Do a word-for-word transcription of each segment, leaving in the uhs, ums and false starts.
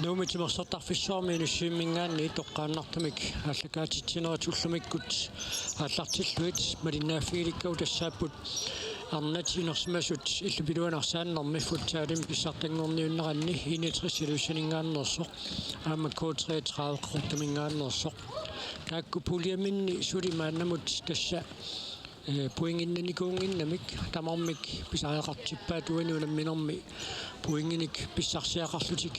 Nuummi timersortarfissuarmi Inussivimminngaanniit toqqaannartumik aallakaatitsinerit ullumikkut aallartillugit malinnaaffigilikkavut tassaapput arnat inersimasut illup iluani arsaannermi futsalimi pissartanngorniunneranni I niogtres Ilulissaninngaanneersoq aamma K treogtredive Qaqortuminngaanneersoq. Taakku puljeminni suli maannamut tassa, eh, pointinnanikuunnginnamik tamarmik pisariaqartippaat uani unamminermi pointinik pissarsiaqarlutik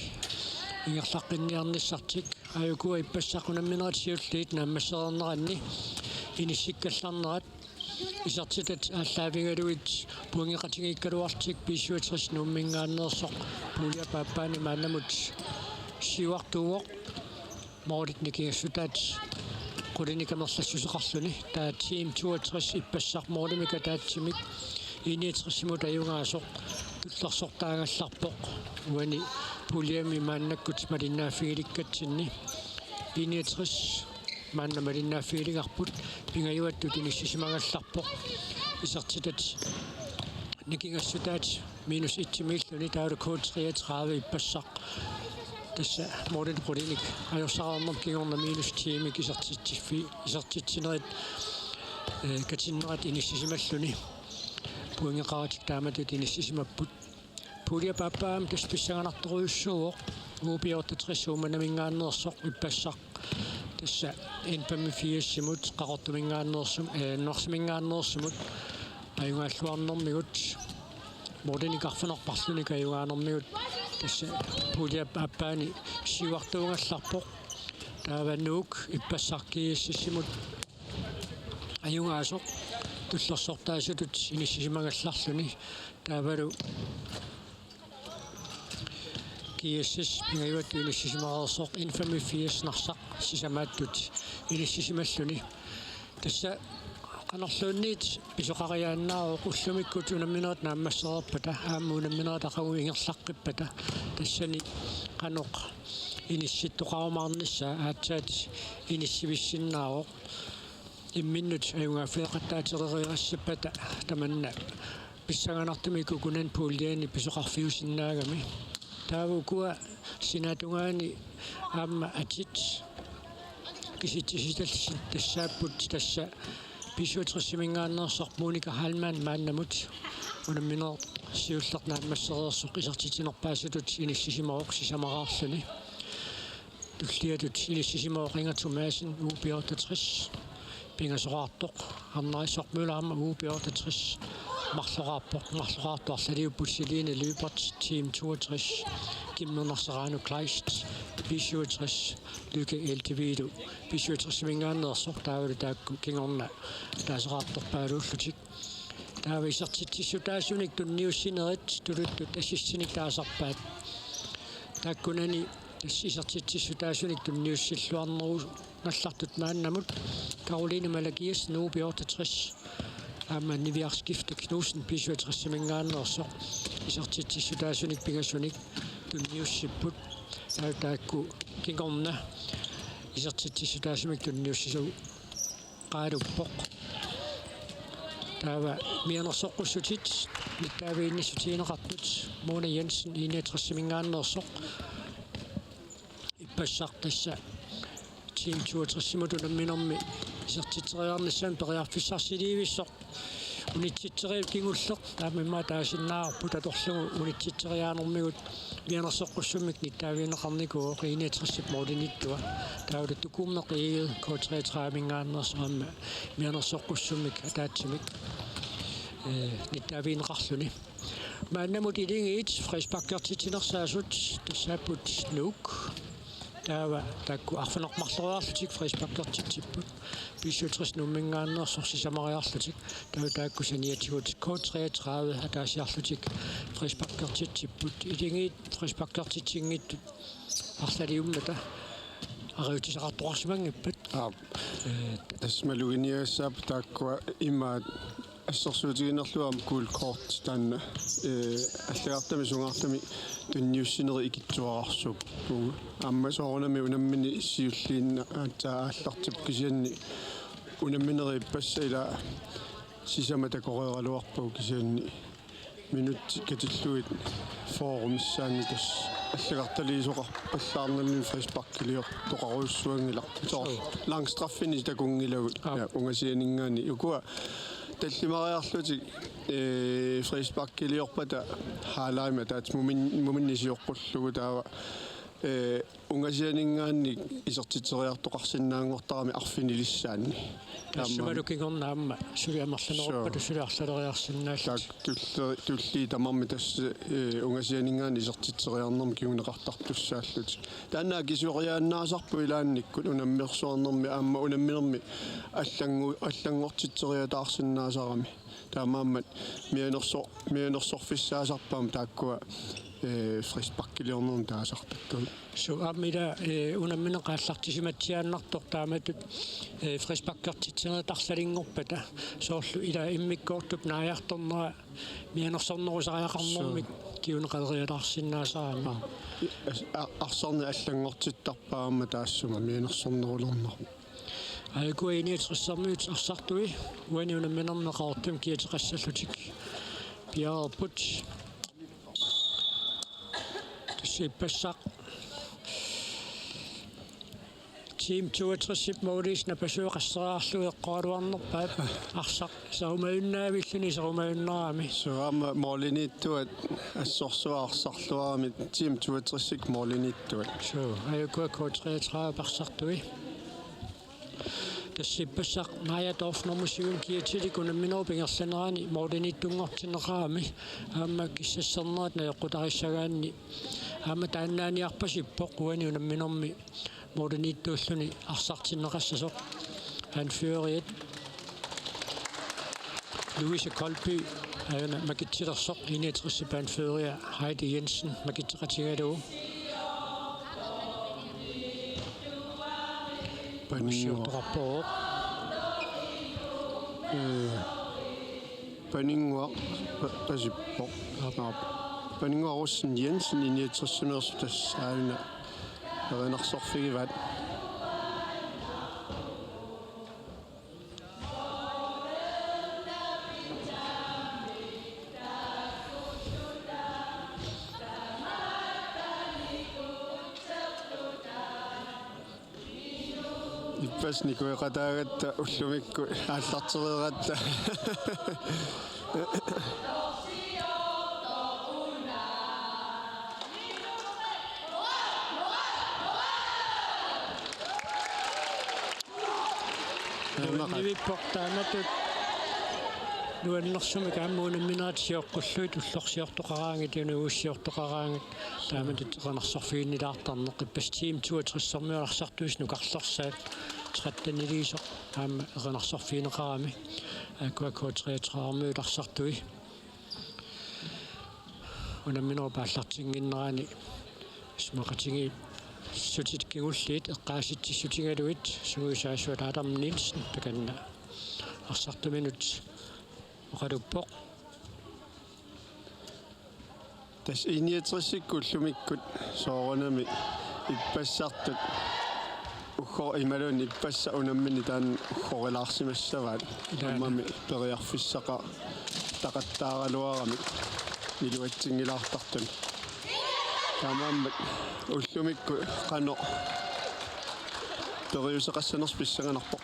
ingerlaqqinniarnissartik. Aajuku ippassaq unamminerit siulliit naammassereerneranni inissikkallarnerat isertitat aallaavigalugit pointeqatigiikkaluarlutik B syvogtres Nuumminngaanneersoq puljep aappaani maannamut siuartuuvoq. Målit nikingassutaat qulinik amerlassuseqarluni. Taava Team toogtres ippassaq målimik ataatsimik I niogtres-imut ajugaasoq tullersortaagallarpoq uani puljemi maannakkut malinnaaffigilikkatsinnit. I niogtres maanna malinnaaffigilerparput, pingajuattut inissisimagallarpoq isertitat nikingassutaat minus et-imiilluni. Taavalu K treogtredive ippassaq tassa målit qulinik ajorsareernermut kingorna minus ti-mik isertitsiffi-, isertitsinerit, eh, katinnerat inissisimalluni. Pointeqaratik taamatut inissisimapput. Puljep aappaa aamma tassa pissanganartorujussuuvoq. U B otteogtres Uummannaminngaanneersoq ippassaq tassa N femogfirs-imut Qaqortuminngaanneersum-, eh, Narsaminngaanneersumut ajugaalluarnermigut. Målinik arfineq-marlunik ajugaanermigut tassa puljep aappaani siuartuugallarpoq. Taava Nuuk ippassaq G S S-imut ajugaasoq tullersortaasutut inissisimagallarluni. Taavalu G S S pingajuattut inissisimareersoq, N femogfirs Narsaq sisamaattut inissisimalluni. Tassa qanorluunniit pisoqariaannaavoq, ullumikkut unamminerit naammassereerpata aamma unamminerit aqagu ingerlaqqippata tassani qanoq inissittoqarumaarnissaa aatsaat inissivissinnaavoq. Imminnut ajugaaffigeqattaatereeriassappata tamanna pissanganartumik ukunani puljeni pisoqarfiusinnaagami. Taava ukua sinaatungaani aamma atit kisitsisitallit tassaapput tassa B syvogtres-iminngaanneersoq Monica Heilmann maannamut unammineq siulleq naammassereersoq isertitsinerpaasutut inissisimavoq sisamaraarluni. Tulliatut inissisimavoq Inger Thomassen, U B otteogtres, pingasoraartoq. Arnarisormiulaarma U B otteogtres marloraarpoq, marloraartoq arlaliupput Celine Lyberth, Team toogtres, Kimmi Narsaranu Kleist, B syvogtres, Lykke Elteviilu, B syvogtres-iminngaanneersoq, taavalu taakku kingorna taasoraartorpaaluullutik. Taava isertitsissutaasunik tunniussinerit tuluttut assistinik taasarpaat. Taakkunani tassa isertitsissutaasunik tunniussilluarnerugallartut maannamut Karoline Malakiassen, U B otteogtres, aamma Niviaq Skifte Knudsen, B syvogtres-iminngaanneersoq, isertitsissutaasunik pingasunik tunniussipput. Taava taakku kingorna isertitsissutaasumik tunniussisaqaruppoq. Taava mianersoqqussutit nittaaviinnissutigineqartut, Mona Jensen, I niogtres-iminngaanneersoq, ippassaq tassa Team toogtres-imut unamminermi isertitseriarnissamut periarfissarsiliivissoq. Unitsitseriup kingulleq taama immaqa taasinnaavarput atorlugu unitsitseriaanermigut mianersoqqussummik nittaavigineqarnikuuvoq I niogtres-ip målinittua. Taavalu Tukummeq Egede K treogtredive-minngaanneersoq aamma mianersoqqussummik ataatsimik, eh, nittaavigineqarluni. Maannamut ilingit frisparkertitsinersaasut tassaapput Nuuk. Taava taakku arfineq-marloriarlutik frisparkertitsipput. B syvogtres Nuumminngaanneersoq sisamariarlutik. Taava taakku saniatigut K treogtredive ataasiarlutik frisparkertitsipput. Ilingit frisparkertitsinngitsut arlaliummata ariutsisaqartoqarsimanngippat. Aap. Eh, tassa maluginiagassaapput taakkua imaat assersuutiginerlugu aamma gult kort taanna, eh, allagartami sungaartami tunniussinerit ikittuararsuupput. Aamma soorunami unammineq siulliinnaat aatsaat aallartippoq kisianni unamminerit ippassaq ila sisamat takoreeraluarpagut kisianni minutsit katillugit fyrre missaanni tassa allagartaliisoqarpallaarnani frisparkiliortoqarujussuanngilaq. Soorlu Suu. Langstraffinik takunngilagut. Aap. Ja, ungasianinngaanniit. Ukua tallimariarlutik, ee, frisparkiliorpata halvlegimi ataatsip mumin-, muminnik sioqqullugu taava, ee, ungasianinngaanniit isertitseriartoqarsinnaanngortarami arfinilissaanni. Tassumalu kingorna aamma suli amerlaneruppat Suu. Suli arlaleriarsinnaallutik. Taakku tulli-, tullii tamarmik tassa, ee, ungasianinngaanniit isertitseriarnermi kinguneqartartussaallutik. Taanna akisoriaannaasarpoq ilaannikkut unammersuarnermi aamma unamminermi allangu-, allanngortitseriataarsinnaasarami. Taamaammat mianersor-, mianersorfissaasarput aamma taakkua, ee, frisparkiliornermi taasartakkagut. Suu, aamma ila, ee, unammineq aallartisimatsiaannartoq taamatut, ee, frisparkertitsinerit arlalinngorpata. Soorlu ila immikkoortup naajartornera mianersornerusariaqarnermik Suu. Kinguneqaleriataarsinnaasarami. Aamma. I-, as-, a-, arsarneq allanngortittarpaa aamma taassuma mianersornerulerneq. Aajuku I-niogtressermiut arsartui uani unamminermi Qaqortumi kiateqassallutik piareerput. Tassa ippassaq Team toogtresip måliisa napasueqasseriarlugu eqqoraluarnerpaat arsaq serumajunnavilluni serumajunnarami. Suu, aamma målimiittuat assorsuaq arsarluarami Team toogtresip målimiittuat. Suu, aajuku K treogtredive arsartui. Tassa ippassaq Naja Dorfner musiun kiatilik unamminerup ingerlanerani målimiittunngortinneqarami aamma kissassernerat najoqqutarissagaanni aamma taannaaniarpasippoq uani unamminermi målimiittuulluni arsartinneqassasoq. Anføreriat Louise Kolby aajuna makitsilersoq, I-niogtresip anføreria Heidi Jensen makitseqatigalugu. Paninnguaq. Siortoqarpoq. Ee, Paninnguaq pa-, pasippoq. Aap. Paninnguaq Rossen Jensen I-niogtresimeersoq tassa aajuna erinarsorfigivaat. Ippassaq nikueqataagatta ullumikkut aallartereeratta. Nuannivippoq taamatut nuannersumik aamma unamminerit sioqqullugit ullorsiortoqaraangat, inuugussiortoqaraangat taamatut erinarsorfiginnilaartarneq. Ippassaq Team toogtressermiut arsartuisa nukarlersaat tretteniliisoq aamma erinarsorfigineqarami. Aajuku K treogtredive-miut arsartui. Unamminerup aallartinnginnerani isumaqatigiissutit kingulliit eqqaasitsissutigalugit sungiusaasuat Adam Nielsen takanna arsartuminut oqaluppoq. Tassa I-niogtresikkut ullumikkut soorunami ippassartut uggor-, imaluunniit ippassaq unammineq taanna uggorilaarsimassavaat. Ilaana. Aammami periarfissaqartaqattaaraluaramik iluatsinngilaartartuni. Taamaammat ullumikkut qanoq periuseqassanersoq pissanganarpoq.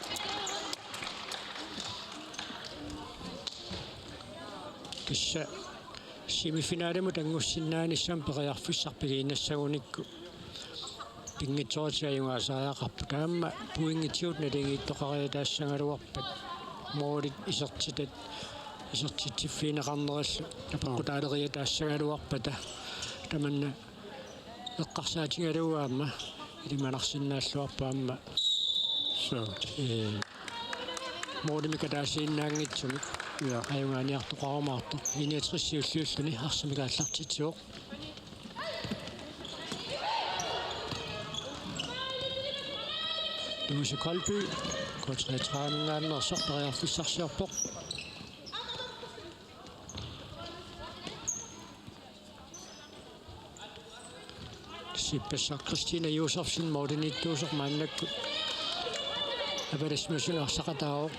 Tassa semifinalimut anngussinnaanissamut periarfissaq pigiinnassagunikku pinngitsooratik ajugaasariaqarput. Aamma pointigut naligiittoqariataassagaluarpat, målit isertitat, isertitsiffigineqarnerillu apeqqutaaleriataassagaluarpata, tamanna eqqarsaatigalugu aamma ilimanarsinnaalluarpoq aamma. Suu. Ee, målimik ataasiinnaanngitsumik. Ja. Ajugaaniartoqarumaartoq. I-niogtres siulliulluni arsamik aallartitsivoq. Louise Kolby, K treogtredive-minngaanneersoq, periarfissarsiorpoq. Ippassaq Christina Josefsen målimiittuusoq maannakkut apalassimasunik arsaqataavoq.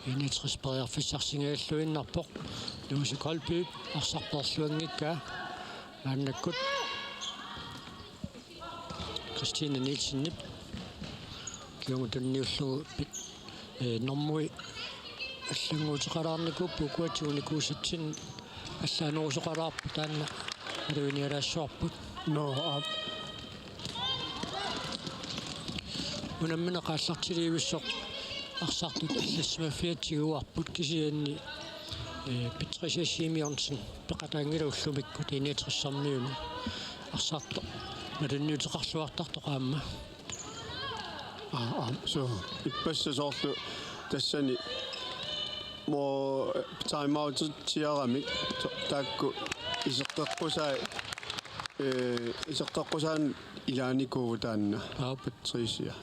I-niogtres periarfissarsingajalluinnarpoq. Louise Kolby arsaq peerluanngikkaa maannakkut Christine Nielsenip kingorna tunniullugu pit-, ee, normui allannguuteqalaarnikuupput, ukua tigunikuusatsinni allaanerusoqalaarput, taanna aluinialaassuarput. Nå, aap. Unammineq aallartilivissoq arsartut allassimaffiat tiguarput, kisianni, ee, Patricia Simeonsen peqataanngilaq ullumikkut I-niogtressermiunut. Arsartoq malunniuteqarluartartoq aamma. Aa, aa, so, ippassaq soorlu tassani mo-, timeoutitsiaramik, so-, taakku iseqqeqqusaat, ee, iseqqeqqusaannik ilaanikuuvoq taanna. Aap. Patricia.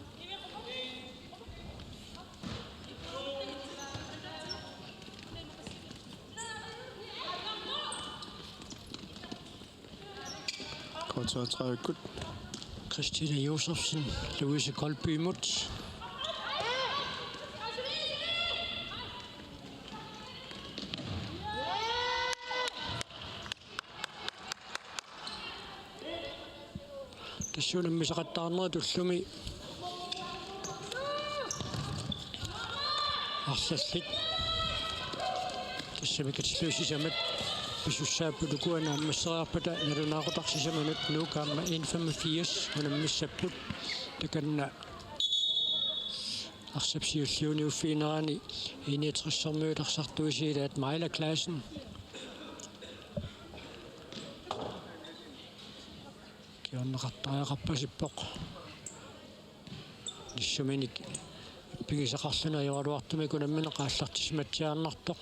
K treogtredive-kkut. Christina Josefsen, Louise Kolbymut. Tassuuna unammisaqattaarnerit ullumi arlallit tassami katillugu sisamat pisussaapput, ukua naammasseriarpata nalunaaqutaq sisamanut. Nuuk aamma N femogfirs unammissapput, takanna arsap siulliuniuffiginerani I-niogtressermiut arsartuisa ilaat Maila Clausen. Kingorna qattariaqarpasippoq. Nissuminik ippigisaqarluni ajoraluartumik unammineq aallartissimatsiaannartoq.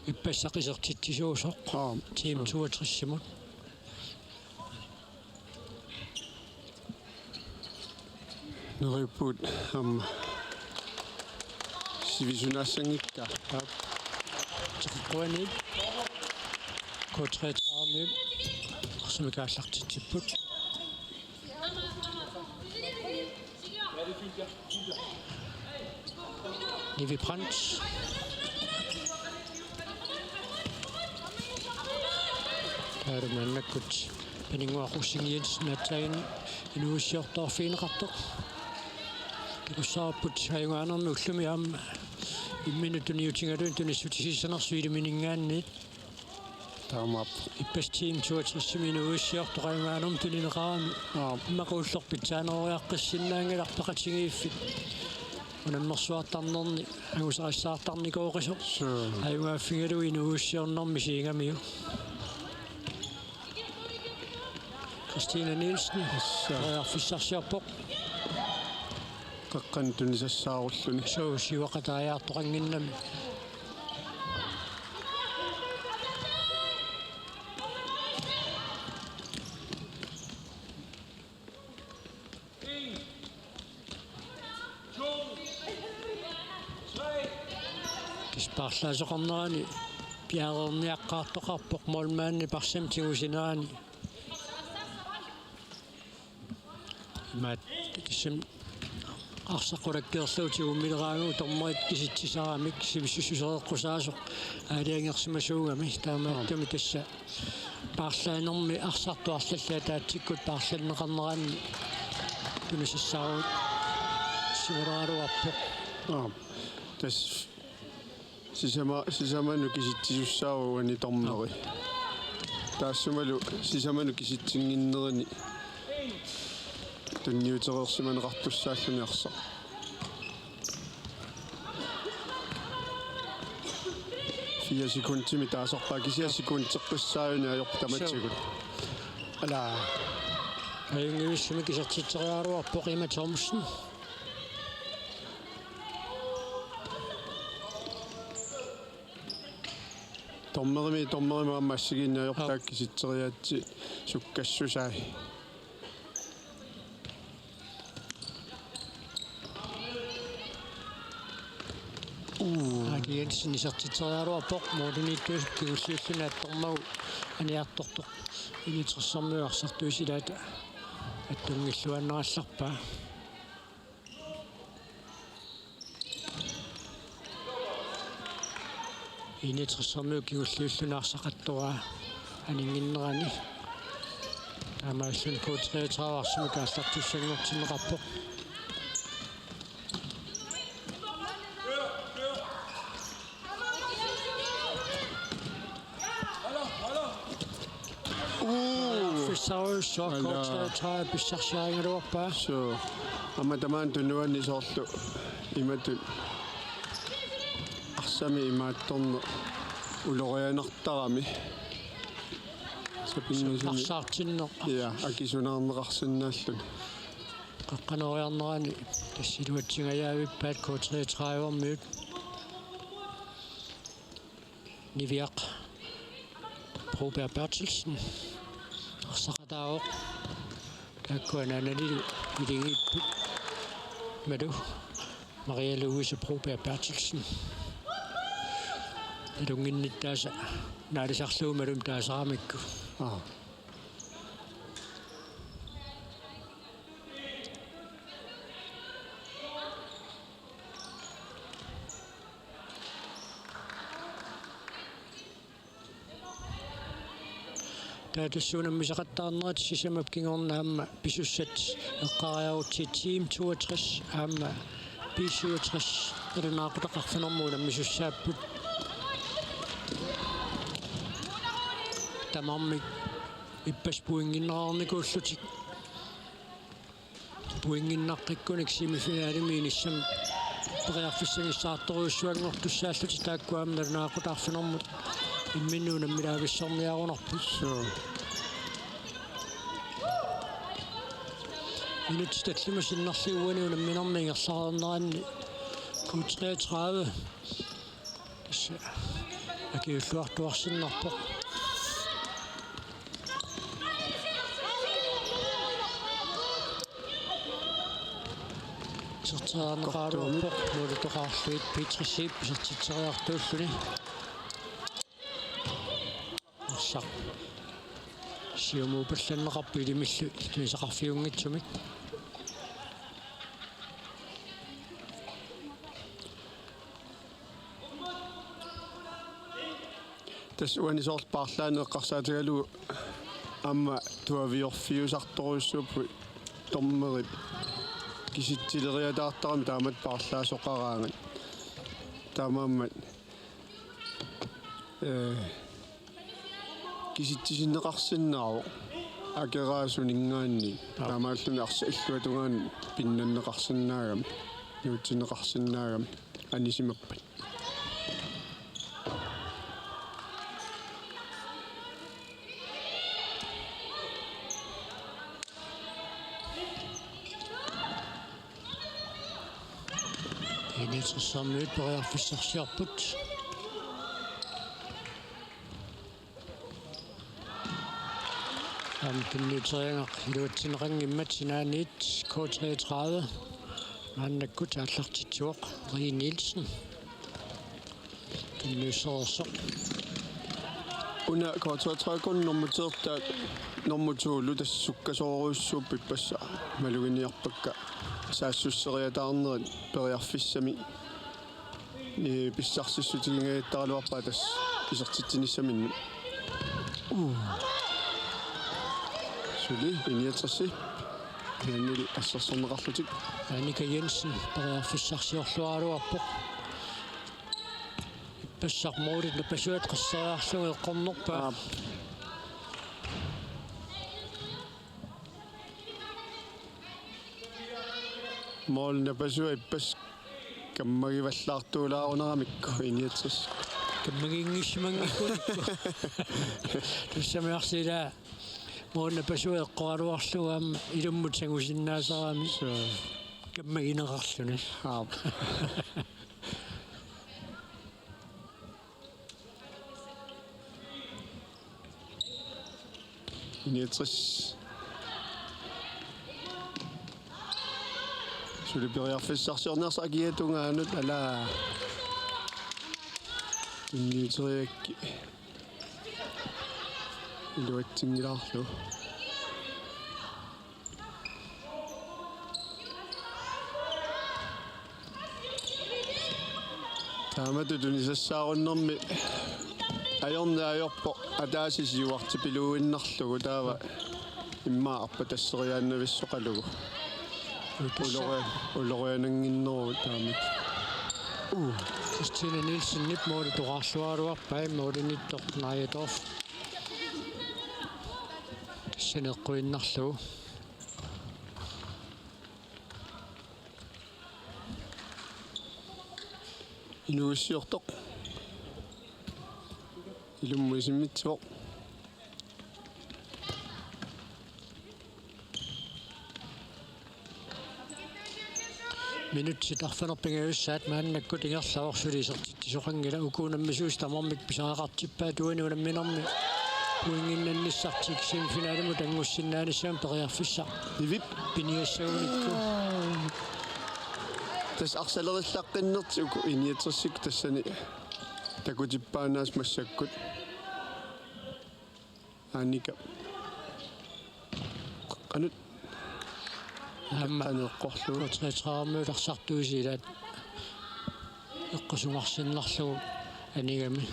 Ippassaq isertitsisuusoq. Aap. Team toogtres-imut. Neriuppugut aamma sivisunaassanngikkaa. Aap. Teqeqquaniit K treogtredive-miut arsamik aallartitsipput. Nivi Brandt. Taava maannakkut Paninnguaq Rosing Jensen aatsaat inuuissiortoorfigineqartoq. Takussavarput ajugaanermi ullumi aamma imminut tuniutigalugit tunissutisiissanersoq ilimininngaanniit. Taamaappoq. Ippassaq Team toogtres-imi inuuissiortoq ajugaanermi tunineqarami. Aap. Immaqa ulloq pitsaaneroriaqqissinnaanngilaq peqatigiiffik unammersuartarnerni angusarissaartarnikooqisoq. Suu. Ajugaaffigalugu inuuissiornermi misigigamigit. Christina Nielsen. Tassa. Periarfissarsiorpoq. Qeqqanut tunisassaarulluni. Suu, siuaqataajaartoqannginnami. Tassa paarlaasoqarnerani piareerniaqqaartoqarpoq, målmandip arsamik tigusinerani. Imaat, tassami arsaq qulakkeerlugu tigummileraangatta dommerit kisitsisaramik sivissussusereqqusaasoq aalajangersimasuugami, taamaattumik tassa paarlaanermi arsartoq arlallit ataatsikkut paarlanneqarneranni tunisassaarutissimaleraluarpoq. Aap. Tassa sisama-, sisamanut kisitsisussaavoq uani dommeri. Taassumalu sisamanut kisitsinnginnerini tunniutereersimaneqartussaalluni arsaq. Fire sekundimik taasarpaat, kisianni sekundeqqissaaruni ajorpoq tamatigut. Ala. Ajunngivissumik isertitseriaraluarpoq Emma Thomsen. Dommerimi, dommerimi aamma assigiinneq ajorpoq. Aap. Taakku kisitseriaatsit sukkassusaat. Uu. Aaki Jensen isertitseriaraluarpoq, målimiittuusoq kingulliulluni attormagu aniartortoq I-niogtressermiut arsartuisa ilaat attunngilluinnarallarpaa. I-niogtressermiut kingulliulluni arsaqattoraa aninnginnerani. Taamaasilluni K treogtredive arsamik aallartissanngortinneqarpoq. Uu. Fissarujussuaq. Ala. K treogtredive pissarsiarigaluarpaa. Suu. Aamma tamaani tunuani soorlu imatut arsami imaattorneq ulorianartarami. Sapinngisumi. Arsaartinneq. Ja, akisunaarneqarsinnaalluni. Qaqqanoriarnerani tassa iluatsingajaavippaat K treogtredive-miut. Niviaq Broberg Berthelsen arsaqataavoq. Taakkua anaanalilu iligiipput. Malu Maria Louise Broberg Berthelsen. Nalunnginnittaasa naalisarlugu malumik taasaramikku. Aa. Taava tassuuna unammisaqattaarnerit sisamat kingorna aamma pisussat eqqaariarutsigit Team toogtres aamma B syvogtres nalunaaqutaq arfinermut unammisussaapput. Tamarmik ippassaq pointinneqarnikuullutik. Pointinnaqqikkuni semifinalimi inissamut periarfissagissaartorujussuanngortussaallutik, taakkua aamma nalunaaqutaq arfinermut imminnut unammilaavissarniarunarput. Suu. Minutsit tallimat sinnerlugit uani unamminermi ingerlareerneranni K treogtredive. Tassa akiulluartuarsinnarpoq. Iserteriarneqaraluarpoq målitoqarlugit Petrusip isertitseriartuulluni. Arsaq siumuupallanneqarpoq ilimillu tunisaqarfiunngitsumik. Tassa uani soorlu paarlaaneq eqqarsaatigalugu aamma tuaviorfiusartorujussuupput dommerit kisitsileriataartaramik taamatut paarlaasoqaraangat. Taamaammat, ee, kisitsisinneqarsinnaavoq akeraasuninngaanniit. Aap. Taamaalluni arsaq illuatungaanut pinnanneqarsinnaagami, nuutsinneqarsinnaagami anisimappat. I-niogtressermiut periarfissarsiorput. Aamma tunniuteriagaq iluatsinneqanngimmat sinaaniit K treogtredive. Maannakkut aallartitsivoq Rie Nielsen. Tunniussereersoq. Una K treogtredive-kut nummer tre-rtaat nummer to-lu tassa sukkasoorujussuupput ippassaq maluginiarpakka saassusseriataarnerit periarfissami. Ee, pissarsissutigingajattaraluarpaa tassa isertitsinissaminnut. Uu. Suli I-niogtres. Iannilu assersorneqarlutik. Annika Jensen periarfissarsiorluaraluarpoq. Ippassaq målit napasuat qasseriarlugu eqqornerpaaq. Aap. Målit napasuat ippassaq kammagivallaartuulaarunaramikku I-niogtres. Kammaginngissimanngikkuni. Tassami arsaq ilaa målit napasuat eqqoraluarlugu aamma ilummut sangusinnaasarami. Suu. Kammagineqarluni. Aap. I-niogtres. Suli periarfissarsiornersoq akiata tungaanut, alaa. Tunniuteriakkit. Iluatsinngilaarlugu. Taamatut tunisassaarunnermi ajorneq ajorpoq ataaseq siuartipiluinnarlugu taava immaqa arpatasseriaannavissoqalugu. Ulori-, ulorianannginneruvoq taamatut. Christine Nielsenip måli toqqarluaraluarpaa, målimiittoq Najedorf. Tassa eqquinnarlugu. Inuuissiortoq. Ilummut isimmitsivoq. Minutsit arfineq-pingajussaat maannakkut ingerlavoq, suli isertitsisoqanngilaq. Uku unammisuusut tamarmik pisariaqartippaat uani unamminermi. Pointinnannissartik semifinalimut angussinnaanissamut periarfissaq. Nivip. Piniassagunikku. Tassa arsalerillaqqinnertik uku I-niogtresikkut tassani takutippaannaasut massakkut. Annika. Qanut. Aamma. Qanut eqqorlugu. K treogtredive-miut arsartuisa ilaat eqqusunnarsinnarlugu anigami.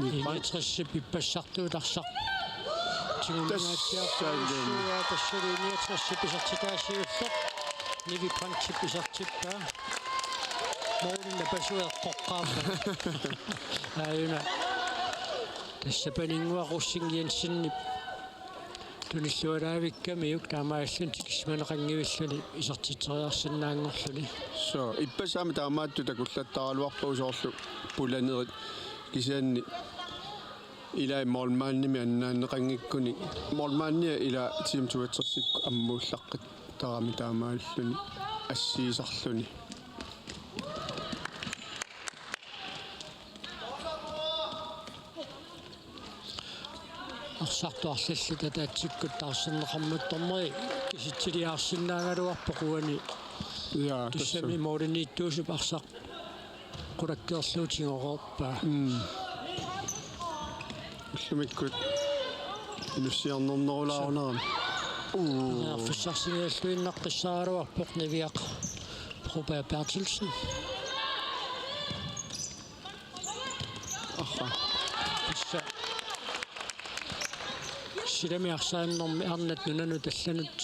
Nipa. I-niogtresip ippassartuut arsaq. Tassa. Tigummiaatsiartuussua, tassa I-niogtresip isertitaa siulleq. Nivi Brandtip isertippaa. Målip napasua eqqoqqaarpaa. Aajuna. Tassa Paninnguaq Rosing Jensenip tunillualaavikkamiuk taamaalilluni tikisimaneqanngivilluni isertitseriarsinnaanngorluni. Suu, ippassaq aamma taamaattut takullattaraluarpagut soorlu pulanerit kisianni ilai målmandimik annaanneqanngikkunik. Målmandia ila Team toogtresikkut ammuullaqqittarami taamaalilluni assiisarluni. Arsartut arlallit ataatsikkut taarserneqarmattornerit kisitsiliaarsinnaagaluarpoq uani. Ja, tassami tassami. Målimiittuusup arsaq qulakkeerlugu tigoreerpaa. Mm. Ullumikkut inussiarnernerulaarunarami. Uu. Periarfissarsigalluinnaqqissaaraluarpoq Niviaq Broberg Berthelsen. Aha. Tassa silami arsaannermi arnat nunanut allanut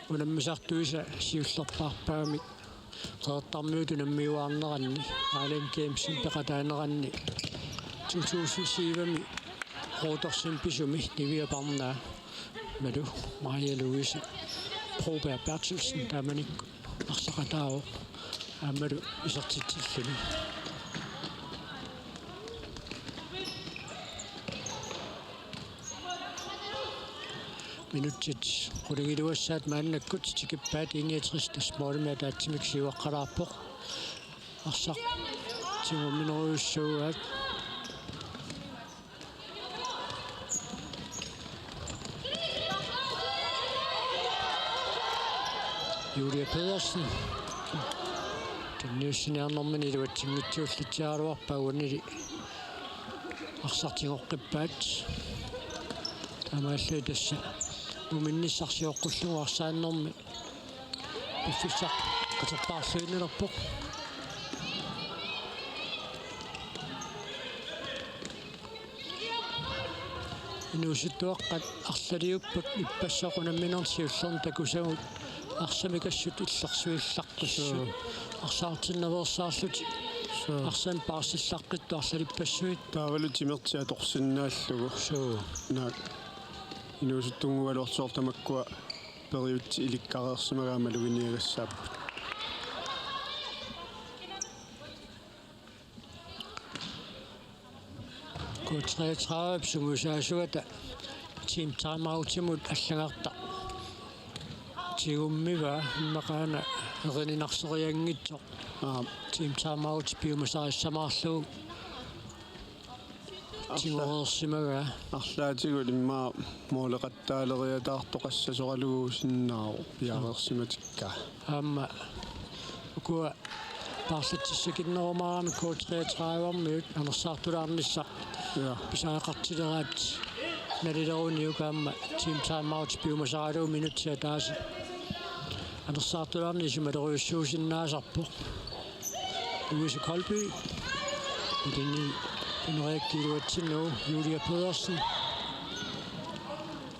unammisartuisa siullerpaarpaamik Qeqertarmiut unammiuaarneranni, Island Gamesimik peqataaneranni, to tusind syv-mi Rhodorsimi pisumi Niviap arnaa, aammalu Maja Louise Broberg Berthelsen taamanikkut arsaqataavoq aammalu isertitsilluni. Minutsit qulingiluassaat maannakkut tikippaat, I-niogtres tassa målimik ataatsimik siuaqqalaarpoq. Arsaq tigumminerujussuugaat. Julia Pedersen. Tunniussiniarnermini iluatsinngitsuullatsiaraluarpaa uanili arsaq tigoqqippaat. Taamaalilluni tassa uminnissaq sioqqullugu arsaannermi piffissaq qaterpaarluinnalerpoq. Inuusuttuaqqat arlaliupput ippassaq unamminermi siullermi takusagut arsamik assut illersuillartussaq. Suu. Arsaartinnaveersaarlutik. Suu. Arsamik paarsillaqqittoq arlalippassuit. Taavalu timertik atorsinnaallugu. Suu. Naak. Inuusuttunnguugaluartoq soorlu tamakkua periutsit ilikkareersimagaat maluginiagassaapput. K treogtredive sungiusaasuata team timeoutimut allagartaq tigummivaa, immaqa una erininarserianngitsoq. Aap. Team timeout piumasarissamaarlugu. Arla-, tigoreersimagaa. Arlaatigut immaqa måleqattaaleriataartoqassasoraluguusinnaavoq piareersimatikka. Aamma ukua Paarlatsissakinnerumaarami K treogtredive-miut anersaartulaarnissaq. Ja. Pisariaqartileraat nalileruniuk aamma team timeout piumasaralugu minutsit ataaseq. Anersaartulaarneq isumalerujussuusinnaasarpoq. Louise Kolby. Ilinni Henrik iluatsinnagu Julia Pedersen.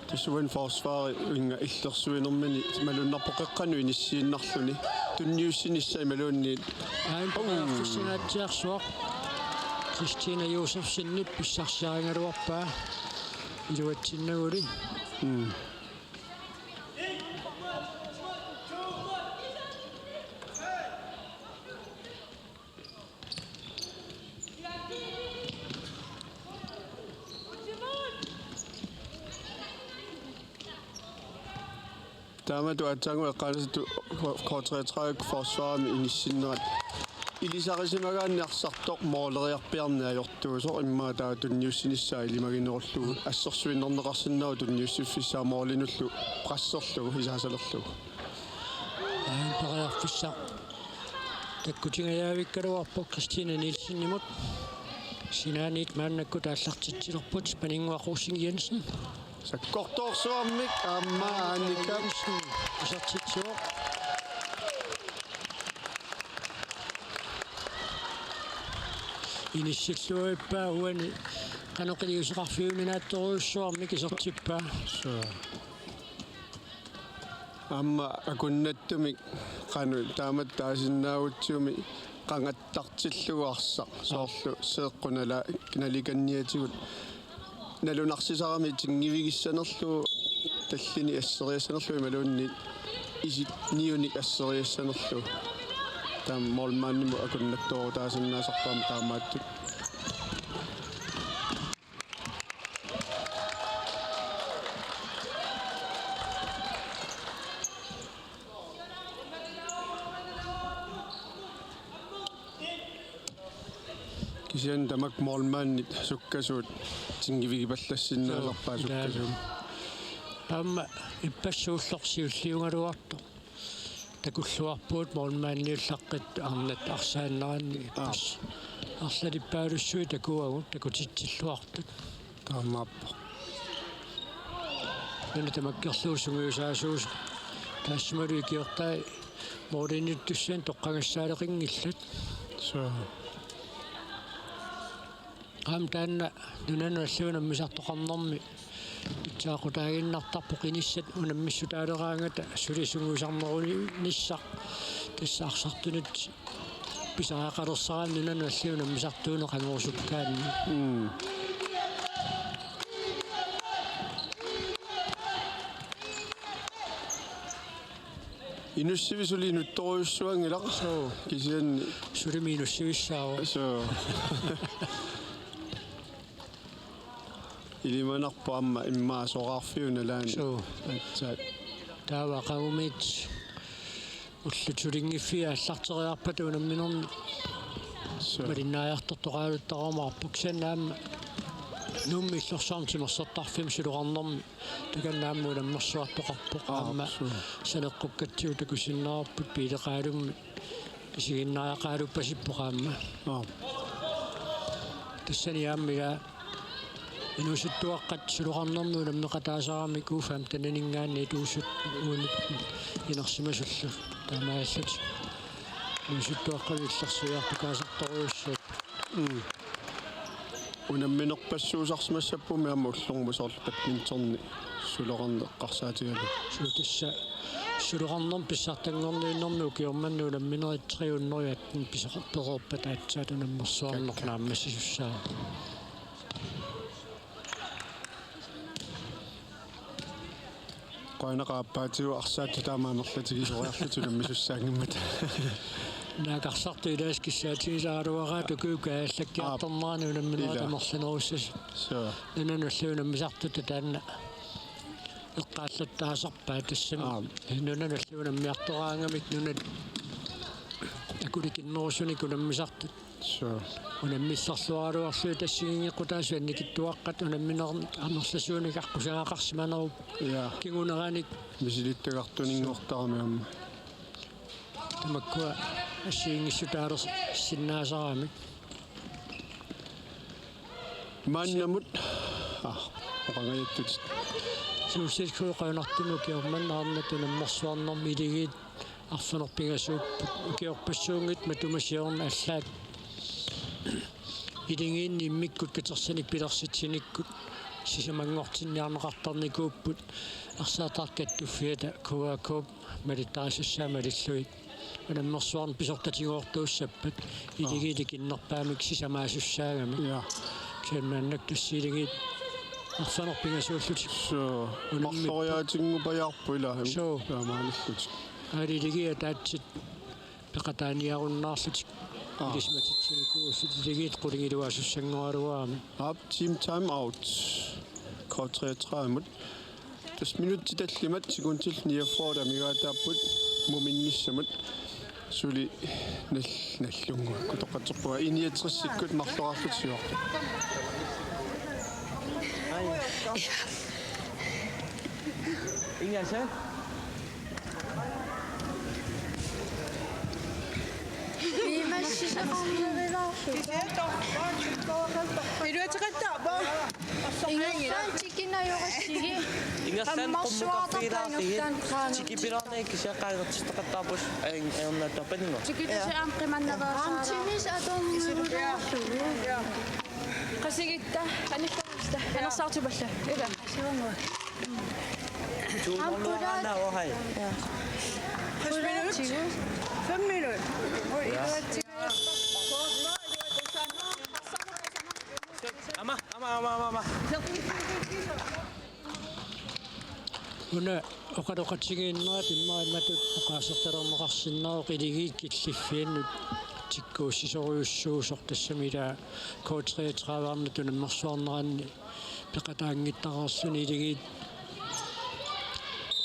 Tassa uani forsvariminnga illersuinermini malunnarpoq qeqqanut inissiinnarluni. Tunniussinissaq imaluunniit. Aamma periarfissinngaatsiarsuaq. Christina Josefsenip pissarsiarigaluarpaa iluatsinnaguli. Mm. Taamatut aatsaannguaq eqqaaneqartut K treogtredive forsvarimi inissinnerat. Ilisarisimagaanni arsartoq mooleriarpiarneq ajortuusoq immaqa taava tunniussinissaa ilimaginerullugu assersuinnarneqarsinnaavoq tunniussiffissaa moolinullu presserlugu isaasalerlugu. Aamma periarfissaq takkutinngajavikkaluarpoq Christine Nielsenimut. Sinaaniit maannakkut aallartitsilerput Paninnguaq Rosing Jensen. Sakkortoorsuarmik aamma Annika Jensen isertitsivoq. Inissilluinnarpaa uani qanoq iliuuseqarfiuninaatsorujussuarmik isertippaa. Suu. Aamma akunnattumik qanoq taamatut taasinnaagutsigu qangattartillugu arsaq soorlu seeqqut nala-, nalikanniatigut nalunarsisarami tinngivigissanerlugu tallini asseriassanerlugu imaluunniit isip niunik asseriassanerlugu. Taava målmandimut akunnattoorutaasinnaasarpaa taamaattut. Kisianni tamakku målmandit sukkasuut tinngivigipallassinnaasarpaat. Joo, sukkasuut. Aamma ippassaq ulloq siulliugaluartoq. Takulluarpugut målmandiullaqqit arnat arsaanneranni. Aap. Tassa arlalippaalussuit takuagut takutitsilluartut. Taamaappoq. Nuna tamakkerlugu sungiusaasuusoq. Taassumalu ikiortai målimiittussaannik toqqagassaaleqinngillat. Suu. Aamma taanna nunanut allanut unammisartoqarnermi pitsaaqutaaginnartarpoq inissat unammissutaaleraangata suli sungiusarnerunissaq tassa arsartunut pisariaqalersaraanni nunanut allanut unammisartuuneq angorusukkaanni. Mm. Inussivik suli inuttorujussuanngilaq. Suu. Kisianni. Sulimi inussivissaavoq. Suu. Ilimanarpoq aamma immaqa soraarfiup nalaani. Suu. Aatsaat. Taava aqagumiit ullut sulinngiffii aallarteriarpata unamminerni. Suu. Malinnaajartortoqaluttarumaarpoq kisianni aamma Nuummi illorsuarmi timersortarfimmi suloqarnermi takanna aamma unammersuartoqarpoq. Aap, aamma suu. Saneqqukkatsigu takusinnaavarput piileqaalummi isiginnaariaqaluppasippoq aamma. Aap. Tassani aamma ila inuusuttuaqqat suloqarnermi unammeqataasaramik U femten-ininngaanniit uusut uunit inersimasullu taamaalillutik. Inuusuttuaqqamik illersuiartukaasartorujussuupput. Mm. Unamminerpassuusarsimassapput aamma ullormut soorlu badmintoni suloqarneq eqqarsaatigalugu. Suu tassa suloqarnermi pissartanngorniunnermi ukioq manna unamminerit tre hundrede atten pisoqartoreerpat aatsaat unammersuarneq. Kakkaak. Naammassisussaavoq. Qujanaq aappaatigut arsaattut taama amerlatigisoriarlutik unammisussaanngimmata. Naakarsartut ilaasa kissaatigisaraluaraat ukiup kaajallakkiartornerani unamminerit. Aap. Ila. Amerlanerussasut. Suu. Nunanut allanut unammisartut taanna eqqaallattaasarpaat tassami. Aap. Nunanut allanut unammiartoraangamik nunat akulikinnerusunik unammisartut. Suu. Unammillerluaraluarlugit assigiinngeqqutaasut annikitsuaqqat unamminernik amerlasuunik aqqusagaqarsimanerupput. Ja. Kinguneranik. Misilittagartuninngortarami aamma. Tamakkua assigiinngissutaalersinnaasaramik. Maannamut, aa, oqangajattutit. Suussiiskuuqaanartumik ukiormanna arnat unammersuarnermi iligiit arfineq-pingasuupput, ukiorpassuunngitsoq matuma siorna allaat iligiinni immikkut katersanik pilersitsinikkut sisamanngortinniarneqartarnikuupput, arsaattartut kattuffiata K A K malittarisussaat malillugit. Unammersuarneq pisortatigoortuussappat, aa, iligiit ikinnerpaamik sisamaasussaagami. Ja. Kisianni maannakkut tassa iligiit arfineq-pingasuullutik. Suu, unammipput. Marloriaatinnguppajaarput ilaa. Suu. Taamaalillutik. Aali iligiit ataatsit peqataaniarunnaarlutik. Aa. Ilisimatitsinikuusutit iligiit qulingiluaasussanngoralugit. Aap, team time out. K treogtredive-mut. Tassa minutsit tallimat sekundit niogfyrre amigaataapput muminnissamut. Suli nal-, nallunnguakku toqqatserpunga, I niogtresikkut marloraarlutik siorput. Ingasan. Imassisoqarnerilaarlugu. Iluatseqattaarpa? Ingerlaannaq tikinajorassigi. Ingerlaannaq ammarsuartarpaa qummukarfigilaarlugit. Ingerlaannaq qaangertik. Tikipilaarnagit kisianni qaangertitaqattaarput ajornartorput ingo. Tikitasi aamma qimannaveersaarlugit. Aamma timis atornerulaarlugu. Qasigitta, anikkarusta, anersaartipallu. Ila. Ampulaat. Ampulaatigu. Fem minut. Fem minut. Ama, ama, ama, ama, ama. Una oqaloqatigiinnerat immaqa imatut oqaasertalerneqarsinnaavoq iligiit killiffiannut tikkuussisorujussuusoq, tassami ilaa K treogtredive-rnut unammersuarneranni peqataanngittareersuni iligiit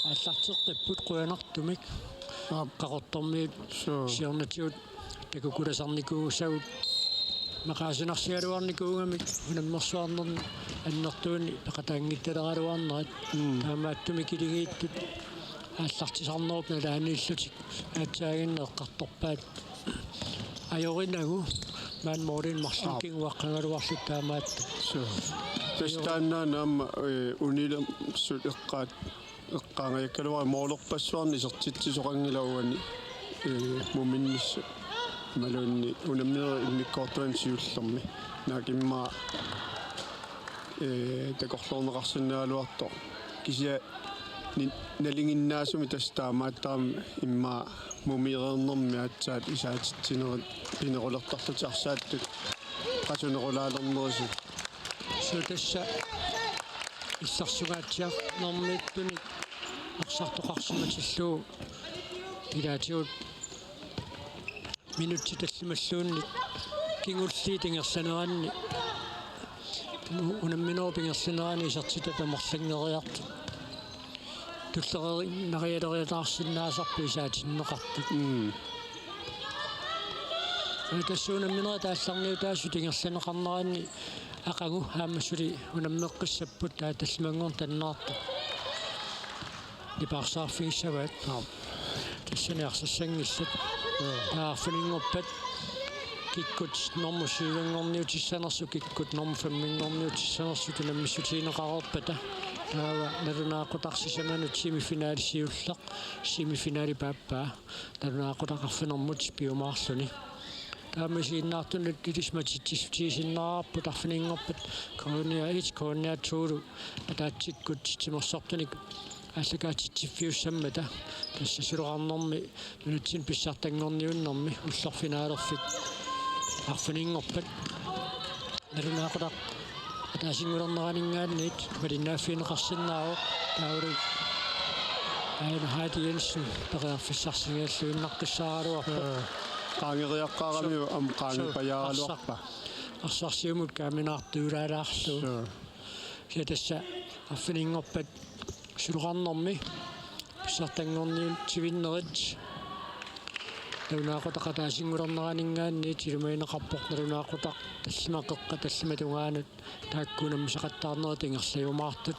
aallarteqqipput qujanartumik. Aap. Qaqortormiut. Suu. Siornatigut takukulasarnikuusagut maqaasinarsigaluarnikuugamik unammersuarnerni annertuumik peqataanngittaleraluarnerat. Mm. Taamaattumik iligiittut aallartisarnerup nalaaniillutik aatsaaginnaq eqqartorpaat. Ajorinagu maani målinik marluk, aap, kinguaqqagaluarlutik taamaattut. Suu. Tassa taanna aamma, eh, unilersut eqqaat-, eqqaangajakkaluarlugit målerpassuarnik isertitsisoqanngilaq uani, eh, muminnissaq. Imaluunniit unamminerit immikkoortuanik siullermi. Naak immaqa, eh, takorloorneqarsinnaagaluartoq. Kisianni ni-, nalinginnaasumik tassa taamaattarami immaqa mumireernermi aatsaat isaatitsinerit pinerulertarlutik arsaattut qasunerulaalernerusut. Suu, tassa illersugaatsiarnermiittunik arsartoqarsimatillugu ilaatigut minutsit tallimalluunniit kingulliit ingerlaneranni unamminerup ingerlanerani isertitat amerlanngeriartut. Tulleriinnarialeriataarsinnaasarput isaatinneqartut. Mm. Ee, tassa unamminerit aallarniutaasut ingerlanneqarneranni aqagu aamma suli unammeqqissapput, taava tallimanngorneq tannaartoq nipaarsaarfigissavaat. Aap. Tassani arsassanngillat. Joo. Taava arfininngorpat kikkut normu syvinngorniutissanersut, kikkut normu femminngorniutissanersut unammissutigineqareerpata, taava nalunaaqutaq sisamanut semifinali siulleq, semifinali paappaa, nalunaaqutaq arfinermut piumaarluni. Taava isiginnaartunut ilisimatitsissutigisinnaarparput arfininngorpat K N R et, K N R to-lu ataatsikkut timersortunik aallakaatitsiffiussammata. Tassa suloqarnermi nunatsinni pissartanngorniunnermi ullorfinalerfik arfininngorpat nalunaaqutaq ataasinngulerneraninngaanniit malinnaaffigineqarsinnaavoq, taavalu Aina Heidi Jensen periarfissarsigalluinnaqqissaaraluarpoq. Ee, qaangeriaqqaaramiuk aamma qaangipajaaraluarpa? Arsaq-, arsaq siumut kaaminaartuulaalaarlugu. Suu. Kisianni tassa arfininngorpat suloqarnermi pissartanngorniutivinnerit nalunaaqutaq ataasinngulerneraninngaanniit ilumagineqarpoq, nalunaaqutaq tallimat qeqqat tallimat tungaanut taakku unammisaqattaarnerit ingerlajumaartut.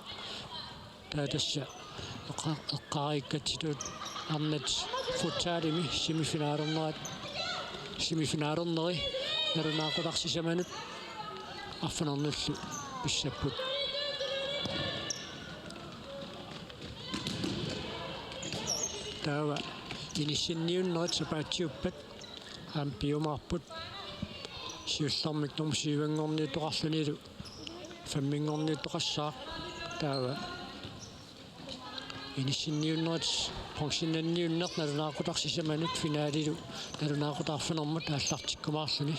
Taava tassa eqqa-, eqqaariikkatsitut arnat futsalimi semifinalernerat Semifinalineri nalunaaqutaq sisamanut arfininngornerlu pissapput. Taava inissinniunnerit sapaatsiuppat aamma piumaarput. Siullermik nummer syv-inngorniuttoqarlunilu fem-inngorniuttoqassaaq. Taava inissinniunnerit bronzenniunneq nalunaaqutaq sisamanut finalilu nalunaaqutaq arfinermut aallartikkumaarluni.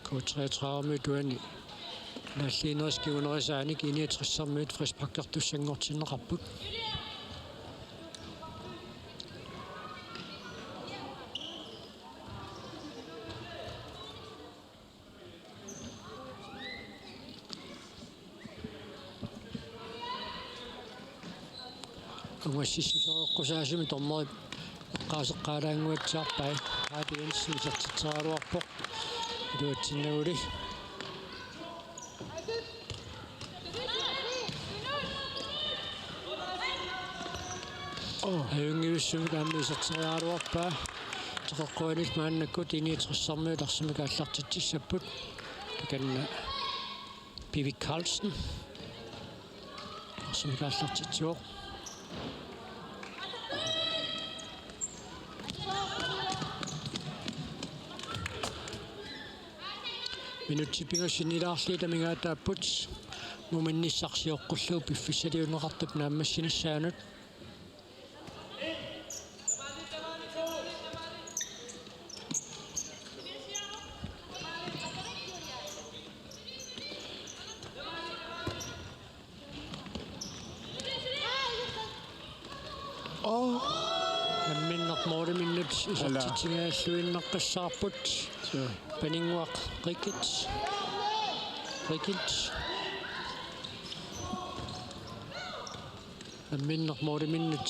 K treogtredive-miut uani naalliinnerisa kingunerisaanik I-niogtres-ermiut frisparkertussanngortinneqarput. Ungassissuseqqusaasimavoq, dommerip eqqaaseqqaalaannguatsiarpai. Aati Jensen isertitseriaraluarpoq. Iluatsinnaguli. Ajunngivissumik aamma iserteriaraluarpaa. Teqeqquanit maannakkut I-niogtres-ermiut arsamik aallartitsissapput. Takanna Pivik Carlsen. Arsamik aallartitsivoq. Minutsit pingasut sinnilaarlugit amigaataapput. Muminnissaq sioqqullugu piffissaliunneqartup naammassinissaanut. Åh. Namminneq måliminnut isertitsingaalluinnaqqissaarput. Suu. Paninnguaq Rikit. Rikit. Namminneq måliminnut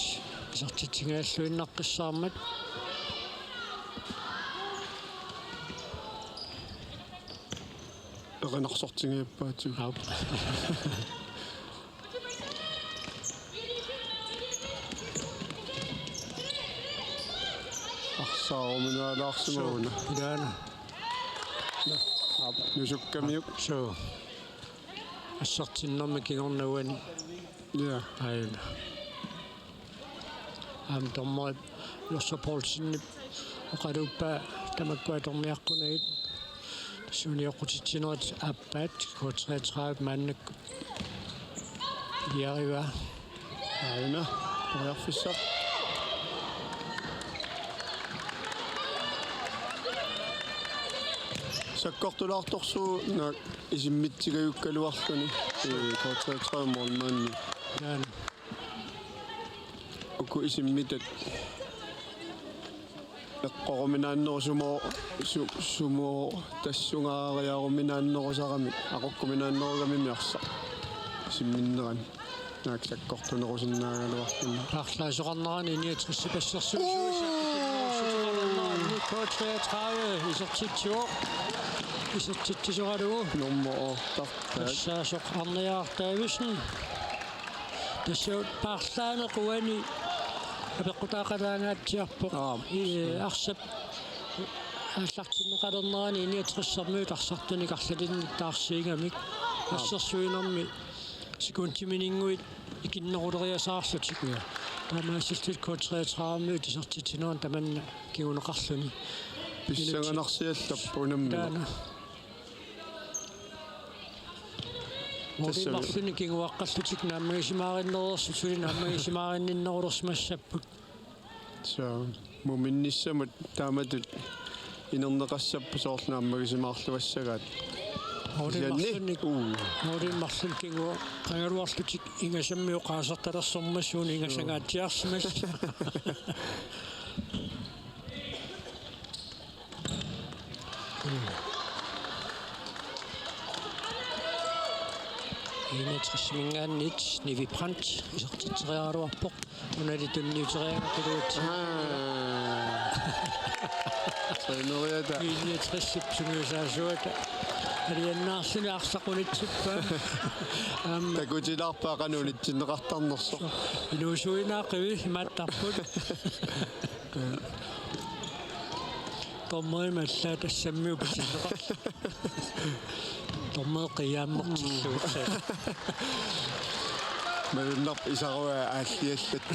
isertitsingaalluinnaqqissaarmat. Erinarsortinngippaatigut. Aap. Arsaaruminaalaarsimaguna. Suu, ilaana. Aap, nusukkamiuk. Suu. Assertinnermi kingorna uani. Ja. Aajuna. Aamma dommerip Joshua Poulsenip oqaluuppaa tamakkua atorniaqqunagit. Tassa unioqqutitsinerit aappaat K treogtredive maannakkut iliarivaa. Aajuna, periarfissaq. Sakkortulaartorsuuvoq naak isimmitsigajukkaluarluni. Ee, K treogtredive målmandi. Jaan. Uku isimmitat eqqoruminaanneru sumo-, su-, sumo tassungaariaruminaannerusaramik, aqukkuminaannerugamik arsaq. Isimminnerani. Naak sakkortunerusinnaagaluarluni. Paarlaasoqarnerani I-niogtres assersuisuisa. K treogtredive isertitsivoq. Isertitsisoralugu. Nummer otte. Tassaasoq Arniaq Davidsen. Tassa paarlaaneq uani apeqqutaaqalaangaatsiarpoq. Aap. I-, arsap aallartinneqalernerani I-niogtres-ermiut arsartunik arlalinnik taarsiigamik. Aap. Assersuinermi sekundiminnguit ikinneruleriasaarlutik. Ja. Taamaasilluni K treogtredive-miut isertitsinerani tamanna kinguneqarluni. Pissanganarsiallappoq unammineq. Taanna. Tassa. Målimik marlunnik kinguaqqallutik naammagisimaarinnereersut suli naammagisimaarinninnerulersimassapput. Suu, muminnissamut taamatut inerneqassapput soorlu naammagisimaarluassagaat. Målimik. Kisianni? Marlunnik. Uu. Målimik marlunnik kinguaqqagaluarlutik ingasammik oqaasertalersormat suunik ingasangaatsiarsimassaaq. I-niogtres-iminngaanniit Nivi Brandt isertitseriaraluarpoq. Unali tunniuteriaraluarpoq. Aa. Træneriata. I-niogtres-ip sungiusaasuata. Aliannaarluni arsaq unitsippaa. Aamma takutilaarpaa qanoq unitsinneqartarnersoq. Inuusuinaaqivi imaattarput. Dommeri mallaa tassami upasinneqarlu. Dommeri qiiaammertillugu. Malunnarpoq isaruaa aalliallat.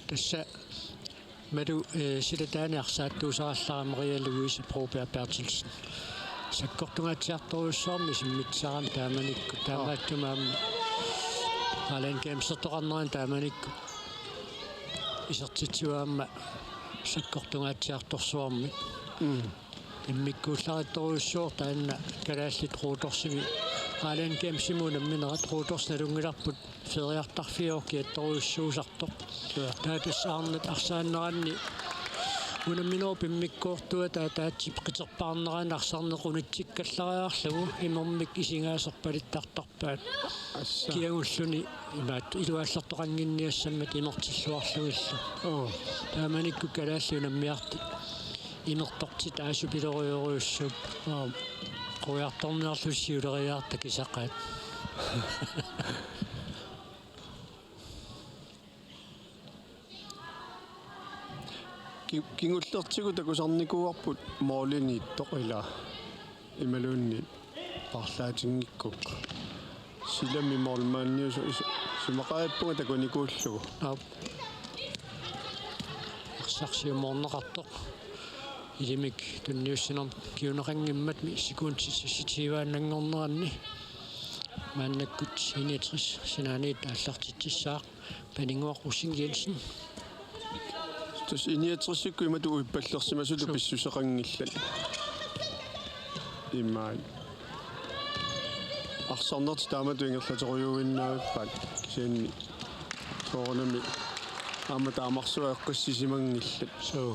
Tassa malu, eh, silataani arsaattuusarallarami Maria Louise Broberg Berthelsen. Sakkortungaatsiartorujussuarmik isimmitsisarami taamanikkut, taamaattumik aamma Allan Gamesertoqarnerani taamanikkut isertitsivoq aamma sakkortungaatsiartorsuarmik. Mm. Immikkuullarittorujussuuvoq taanna kalaallit Rhodorsimi Allan Gamesimut unamminerat. Rhodos nalunngilarput feriartarfiuvoq kiattorujussuusartoq. Ja. Taava tassa arnat arsaanneranni unamminerup immikkoortua taava taatsip qiterpaarnerani arsarneq unitsikkallariarlugu imermik isingaaserpalittartarpaat. Assa. Kiagulluni imaattoq iluaallertoqannginniassammat imertilluarlugillu. Oo. Taamanikkut kalaallit unammiartut imertortit aasupilorujorujussuupput. Oo. Quiartorniarlutik siuleriiaartut akisaqaat. Ki-, kingullertigut takusarnikuuarput målimiittoq ilaa imaluunniit paarlaatinngikkukkit. Silami målmandiusoq is-, isumaqaappunga takunikuullugu. Aap. Arsaq siumoorneqartoq. Ilimik tunniussinermik kinguneqanngimmat sekundit seksogtyveannanngorneranni. Maannakkut I niogtres sinaaniit aallartitsissaaq Paninnguaq Rosing Jensen. Tassa I niogtresikkut imatut uippallersimasutut. Suu. Pissuseqanngillat. Imaat. Arsarnertik taamatut ingerlaterujuinnavippaat kisianni soorunami aamma taamarsuaq eqqissisimanngillat. Suu.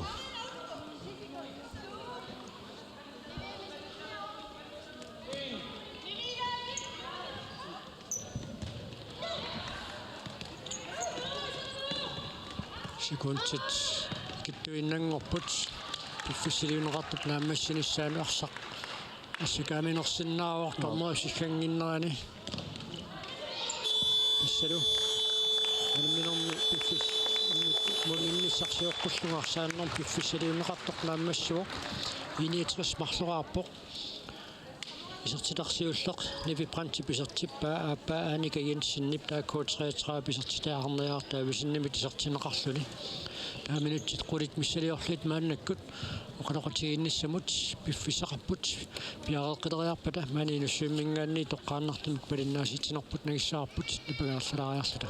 Sekundit ikittuinnanngorput piffissaliunneqartup naammassinissaanut arsaq assakaaminersinnaavoq. Joo. Dommerip siggannginnerani. Tassalu unamminermi piffis-, unamminermi sioqqullugu arsaannermi piffissaliunneqartoq naammassivoq. I niogtres marloraarpoq. Isertitaq siulleq Nivi Brandtip isertippaa, aappaa Annika Jensenip, taava K treogtredive isertitaa Arniaq Davidsenimit isertinneqarluni. Taava minutsit qulit missiliorlugit maannakkut oqaloqatigiinnissamut piffissaqarput. Piareeqqileriarpata maani Inussivimminngaanniit toqqaannartumik malinnaasitsinerput nangissavarput napangaarlalaariarluta.